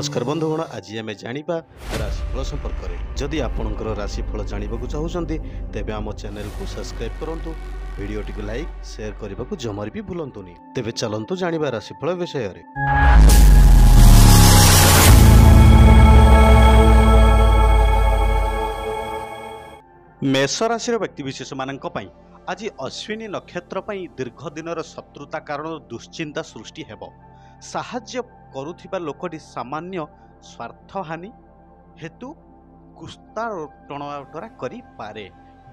ନମସ୍କାର ବନ୍ଧୁଗଣ, ଆଜି ଆମେ ଜାଣିବା ରାଶିଫଳ ସମ୍ପର୍କରେ। ଯଦି ଆପଣଙ୍କର ରାଶିଫଳ ଜାଣିବାକୁ ଚାହୁଁଛନ୍ତି ତେବେ ଆମ ଚ୍ୟାନେଲକୁ ସବସ୍କ୍ରାଇବ୍ କରନ୍ତୁ, ଭିଡ଼ିଓଟିକୁ ଲାଇକ୍ ସେୟାର କରିବାକୁ ଜମାରେ ବି ଭୁଲନ୍ତୁନି। ତେବେ ଚାଲନ୍ତୁ ଜାଣିବା ରାଶିଫଳ ବିଷୟରେ। ମେଷ ରାଶିର ବ୍ୟକ୍ତିବିଶେଷମାନଙ୍କ ପାଇଁ ଆଜି ଅଶ୍ୱିନୀ ନକ୍ଷତ୍ର ପାଇଁ ଦୀର୍ଘ ଦିନର ଶତ୍ରୁତା କାରଣରୁ ଦୁଶ୍ଚିନ୍ତା ସୃଷ୍ଟି ହେବ। ସାହାଯ୍ୟ କରୁଥିବା ଲୋକଟି ସାମାନ୍ୟ ସ୍ୱାର୍ଥହାନି ହେତୁ କୁସ୍ତାଟଣାଉଟରା କରିପାରେ।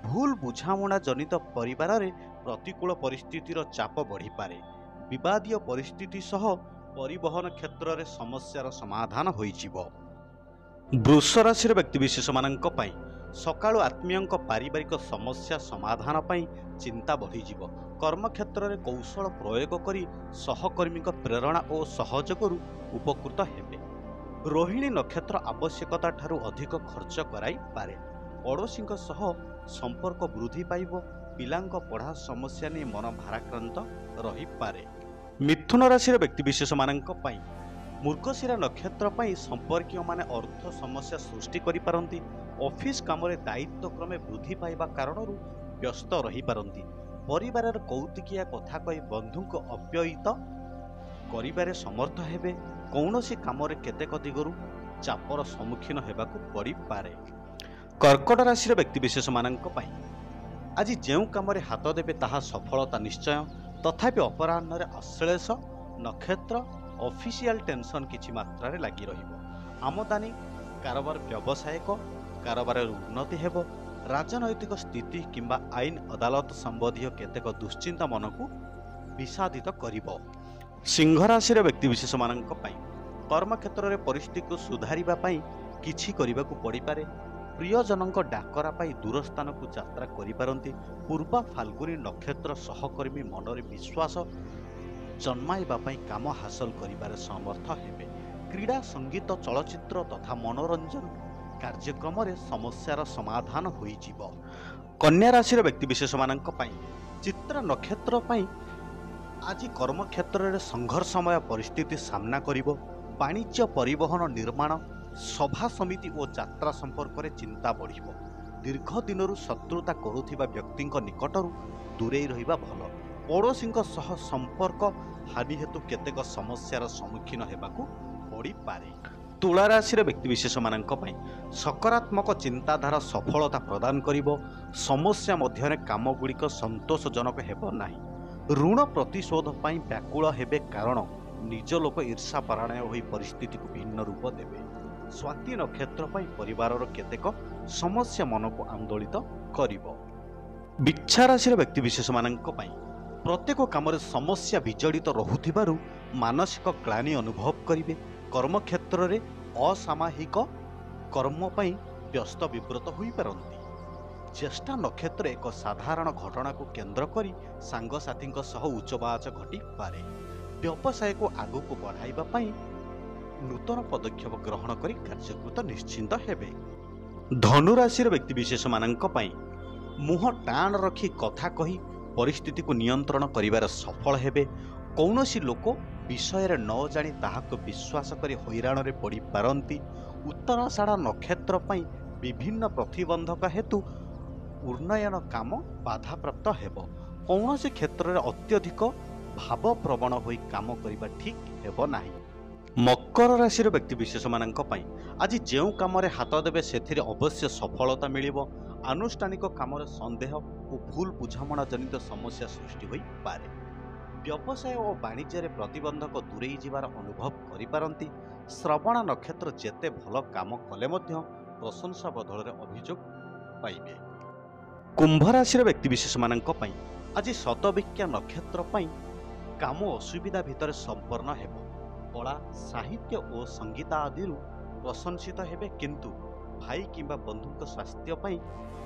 ଭୁଲ ବୁଝାମଣା ଜନିତ ପରିବାରରେ ପ୍ରତିକୂଳ ପରିସ୍ଥିତିର ଚାପ ବଢ଼ିପାରେ। ବିବାଦୀୟ ପରିସ୍ଥିତି ସହ ପରିବହନ କ୍ଷେତ୍ରରେ ସମସ୍ୟାର ସମାଧାନ ହୋଇଯିବ। ବୃଷ ରାଶିର ବ୍ୟକ୍ତିବିଶେଷମାନଙ୍କ ପାଇଁ ସକାଳୁ ଆତ୍ମୀୟଙ୍କ ପାରିବାରିକ ସମସ୍ୟା ସମାଧାନ ପାଇଁ ଚିନ୍ତା ବଢ଼ିଯିବ। କର୍ମକ୍ଷେତ୍ରରେ କୌଶଳ ପ୍ରୟୋଗ କରି ସହକର୍ମୀଙ୍କ ପ୍ରେରଣା ଓ ସହଯୋଗରୁ ଉପକୃତ ହେବେ। ରୋହିଣୀ ନକ୍ଷତ୍ର ଆବଶ୍ୟକତା ଠାରୁ ଅଧିକ ଖର୍ଚ୍ଚ କରାଇପାରେ। ପଡ଼ୋଶୀଙ୍କ ସହ ସମ୍ପର୍କ ବୃଦ୍ଧି ପାଇବ। ପିଲାଙ୍କ ପଢ଼ା ସମସ୍ୟା ନେଇ ମନ ଭାରାକ୍ରାନ୍ତ ରହିପାରେ। ମିଥୁନ ରାଶିର ବ୍ୟକ୍ତିବିଶେଷମାନଙ୍କ ପାଇଁ ମୃଗଶିରା ନକ୍ଷତ୍ର ପାଇଁ ସମ୍ପର୍କୀୟମାନେ ଅର୍ଥ ସମସ୍ୟା ସୃଷ୍ଟି କରିପାରନ୍ତି। ଅଫିସ କାମରେ ଦାୟିତ୍ୱ କ୍ରମେ ବୃଦ୍ଧି ପାଇବା କାରଣରୁ ବ୍ୟସ୍ତ ରହିପାରନ୍ତି। ପରିବାରର କୌତୁକିଆ କଥା କହି ବନ୍ଧୁଙ୍କୁ ଅପ୍ୟୟିତ କରିବାରେ ସମର୍ଥ ହେବେ। କୌଣସି କାମରେ କେତେକ ଦିଗରୁ ଚାପର ସମ୍ମୁଖୀନ ହେବାକୁ ପଡ଼ିପାରେ। କର୍କଟ ରାଶିର ବ୍ୟକ୍ତିବିଶେଷମାନଙ୍କ ପାଇଁ ଆଜି ଯେଉଁ କାମରେ ହାତ ଦେବେ ତାହା ସଫଳତା ନିଶ୍ଚୟ। ତଥାପି ଅପରାହ୍ନରେ ଅଶ୍ଳେଷ ନକ୍ଷତ୍ର ଅଫିସିଆଲ ଟେନସନ୍ କିଛି ମାତ୍ରାରେ ଲାଗି ରହିବ। ଆମଦାନୀ କାରବାର, ବ୍ୟବସାୟିକ କାରବାରରେ ଉନ୍ନତି ହେବ। ରାଜନୈତିକ ସ୍ଥିତି କିମ୍ବା ଆଇନ ଅଦାଲତ ସମ୍ବନ୍ଧୀୟ କେତେକ ଦୁଶ୍ଚିନ୍ତା ମନକୁ ବିଷାଦିତ କରିବ। ସିଂହ ରାଶିର ବ୍ୟକ୍ତିବିଶେଷମାନଙ୍କ ପାଇଁ କର୍ମକ୍ଷେତ୍ରରେ ପରିସ୍ଥିତିକୁ ସୁଧାରିବା ପାଇଁ କିଛି କରିବାକୁ ପଡ଼ିପାରେ। ପ୍ରିୟଜନଙ୍କ ଡାକରା ପାଇଁ ଦୂର ସ୍ଥାନକୁ ଯାତ୍ରା କରିପାରନ୍ତି। ପୂର୍ବ ଫାଲ୍ଗୁନୀ ନକ୍ଷତ୍ର ସହକର୍ମୀ ମନରେ ବିଶ୍ୱାସ ଜନ୍ମାଇବା ପାଇଁ କାମ ହାସଲ କରିବାରେ ସମର୍ଥ ହେବେ। କ୍ରୀଡ଼ା, ସଙ୍ଗୀତ, ଚଳଚ୍ଚିତ୍ର ତଥା ମନୋରଞ୍ଜନ କାର୍ଯ୍ୟକ୍ରମରେ ସମସ୍ୟାର ସମାଧାନ ହୋଇଯିବ। କନ୍ୟା ରାଶିର ବ୍ୟକ୍ତିବିଶେଷମାନଙ୍କ ପାଇଁ ଚିତ୍ରା ନକ୍ଷତ୍ର ପାଇଁ ଆଜି କର୍ମକ୍ଷେତ୍ରରେ ସଂଘର୍ଷମୟ ପରିସ୍ଥିତି ସାମ୍ନା କରିବ। ବାଣିଜ୍ୟ, ପରିବହନ, ନିର୍ମାଣ, ସଭା ସମିତି ଓ ଯାତ୍ରା ସମ୍ପର୍କରେ ଚିନ୍ତା ବଢ଼ିବ। ଦୀର୍ଘ ଦିନରୁ ଶତ୍ରୁତା କରୁଥିବା ବ୍ୟକ୍ତିଙ୍କ ନିକଟରୁ ଦୂରେଇ ରହିବା ଭଲ। ପଡ଼ୋଶୀଙ୍କ ସହ ସମ୍ପର୍କ ହାନି ହେତୁ କେତେକ ସମସ୍ୟାର ସମ୍ମୁଖୀନ ହେବାକୁ ପଡ଼ିପାରେ। ତୁଳା ରାଶିର ବ୍ୟକ୍ତିବିଶେଷମାନଙ୍କ ପାଇଁ ସକାରାତ୍ମକ ଚିନ୍ତାଧାରା ସଫଳତା ପ୍ରଦାନ କରିବ। ସମସ୍ୟା ମଧ୍ୟରେ କାମଗୁଡ଼ିକ ସନ୍ତୋଷଜନକ ହେବ ନାହିଁ। ଋଣ ପ୍ରତିଶୋଧ ପାଇଁ ବ୍ୟାକୁଳ ହେବେ, କାରଣ ନିଜ ଲୋକ ଈର୍ଷାପରାୟଣ ହୋଇ ପରିସ୍ଥିତିକୁ ଭିନ୍ନ ରୂପ ଦେବେ। ସ୍ୱାତି ନକ୍ଷତ୍ର ପାଇଁ ପରିବାରର କେତେକ ସମସ୍ୟା ମନକୁ ଆନ୍ଦୋଳିତ କରିବ। ବିଛା ରାଶିର ବ୍ୟକ୍ତିବିଶେଷମାନଙ୍କ ପାଇଁ ପ୍ରତ୍ୟେକ କାମରେ ସମସ୍ୟା ବିଜଡ଼ିତ ରହୁଥିବାରୁ ମାନସିକ ଗ୍ଳାନି ଅନୁଭବ କରିବେ। କର୍ମକ୍ଷେତ୍ରରେ ଅସାମାହିକ କର୍ମ ପାଇଁ ବ୍ୟସ୍ତ ବିବ୍ରତ ହୋଇପାରନ୍ତି। ଜ୍ୟେଷ୍ଠା ନକ୍ଷତ୍ର ଏକ ସାଧାରଣ ଘଟଣାକୁ କେନ୍ଦ୍ର କରି ସାଙ୍ଗସାଥୀଙ୍କ ସହ ଉଚ୍ଚବାଚ ଘଟିପାରେ। ବ୍ୟବସାୟକୁ ଆଗକୁ ବଢ଼ାଇବା ପାଇଁ ନୂତନ ପଦକ୍ଷେପ ଗ୍ରହଣ କରି କାର୍ଯ୍ୟକୃତ ନିଶ୍ଚିନ୍ତ ହେବେ। ଧନୁରାଶିର ବ୍ୟକ୍ତିବିଶେଷମାନଙ୍କ ପାଇଁ ମୁହଁ ଟାଣ ରଖି କଥା କହି ପରିସ୍ଥିତିକୁ ନିୟନ୍ତ୍ରଣ କରିବାରେ ସଫଳ ହେବେ। କୌଣସି ଲୋକ ବିଷୟରେ ନ ଜାଣି ତାହାକୁ ବିଶ୍ୱାସ କରି ହଇରାଣରେ ପଡ଼ିପାରନ୍ତି। ଉତ୍ତରାଷାଢ଼ ନକ୍ଷତ୍ର ପାଇଁ ବିଭିନ୍ନ ପ୍ରତିବନ୍ଧକ ହେତୁ ଉନ୍ନୟନ କାମ ବାଧାପ୍ରାପ୍ତ ହେବ। କୌଣସି କ୍ଷେତ୍ରରେ ଅତ୍ୟଧିକ ଭାବପ୍ରବଣ ହୋଇ କାମ କରିବା ଠିକ୍ ହେବ ନାହିଁ। ମକର ରାଶିର ବ୍ୟକ୍ତିବିଶେଷମାନଙ୍କ ପାଇଁ ଆଜି ଯେଉଁ କାମରେ ହାତ ଦେବେ ସେଥିରେ ଅବଶ୍ୟ ସଫଳତା ମିଳିବ। ଆନୁଷ୍ଠାନିକ କାମରେ ସନ୍ଦେହ ଓ ଭୁଲ ବୁଝାମଣା ଜନିତ ସମସ୍ୟା ସୃଷ୍ଟି ହୋଇପାରେ। ବ୍ୟବସାୟ ଓ ବାଣିଜ୍ୟରେ ପ୍ରତିବନ୍ଧକ ଦୂରେଇ ଯିବାର ଅନୁଭବ କରିପାରନ୍ତି। ଶ୍ରବଣ ନକ୍ଷତ୍ର ଯେତେ ଭଲ କାମ କଲେ ମଧ୍ୟ ପ୍ରଶଂସା ବଦଳରେ ଅଭିଯୋଗ ପାଇବେ। କୁମ୍ଭ ରାଶିର ବ୍ୟକ୍ତିବିଶେଷମାନଙ୍କ ପାଇଁ ଆଜି ଶତବିକ୍ଷା ନକ୍ଷତ୍ର ପାଇଁ କାମ ଅସୁବିଧା ଭିତରେ ସମ୍ପନ୍ନ ହେବ। କଳା, ସାହିତ୍ୟ ଓ ସଙ୍ଗୀତ ଆଦିରୁ ପ୍ରଶଂସିତ ହେବେ, କିନ୍ତୁ ଭାଇ କିମ୍ବା ବନ୍ଧୁଙ୍କ ସ୍ୱାସ୍ଥ୍ୟ ପାଇଁ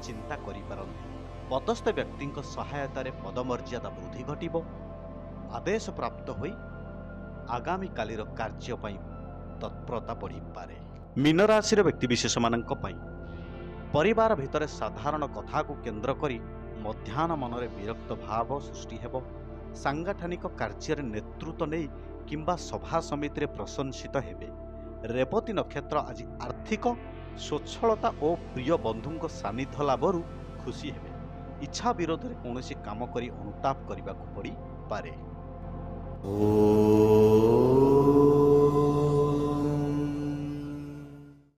ଚିନ୍ତା କରିପାରନ୍ତି। ପଦସ୍ଥ ବ୍ୟକ୍ତିଙ୍କ ସହାୟତାରେ ପଦମର୍ଯ୍ୟାଦା ବୃଦ୍ଧି ଘଟିବ। ଆଦେଶ ପ୍ରାପ୍ତ ହୋଇ ଆଗାମୀକାଲିର କାର୍ଯ୍ୟ ପାଇଁ ତତ୍ପରତା ବଢ଼ିପାରେ। ମୀନ ରାଶିର ବ୍ୟକ୍ତିବିଶେଷମାନଙ୍କ ପାଇଁ ପରିବାର ଭିତରେ ସାଧାରଣ କଥାକୁ କେନ୍ଦ୍ର କରି ମଧ୍ୟାହ୍ନ ମନରେ ବିରକ୍ତ ଭାବ ସୃଷ୍ଟି ହେବ। ସାଂଗଠନିକ କାର୍ଯ୍ୟରେ ନେତୃତ୍ୱ ନେଇ କିମ୍ବା ସଭା ସମିତିରେ ପ୍ରଶଂସିତ ହେବେ। ରେବତୀ ନକ୍ଷତ୍ର ଆଜି ଆର୍ଥିକ ସ୍ୱଚ୍ଛଳତା ଓ ପ୍ରିୟ ବନ୍ଧୁଙ୍କ ସାନ୍ନିଧ୍ୟ ଲାଭରୁ ଖୁସି ହେବେ। ଇଚ୍ଛା ବିରୋଧରେ କୌଣସି କାମ କରି ଅନୁତାପ କରିବାକୁ ପଡ଼ିପାରେ।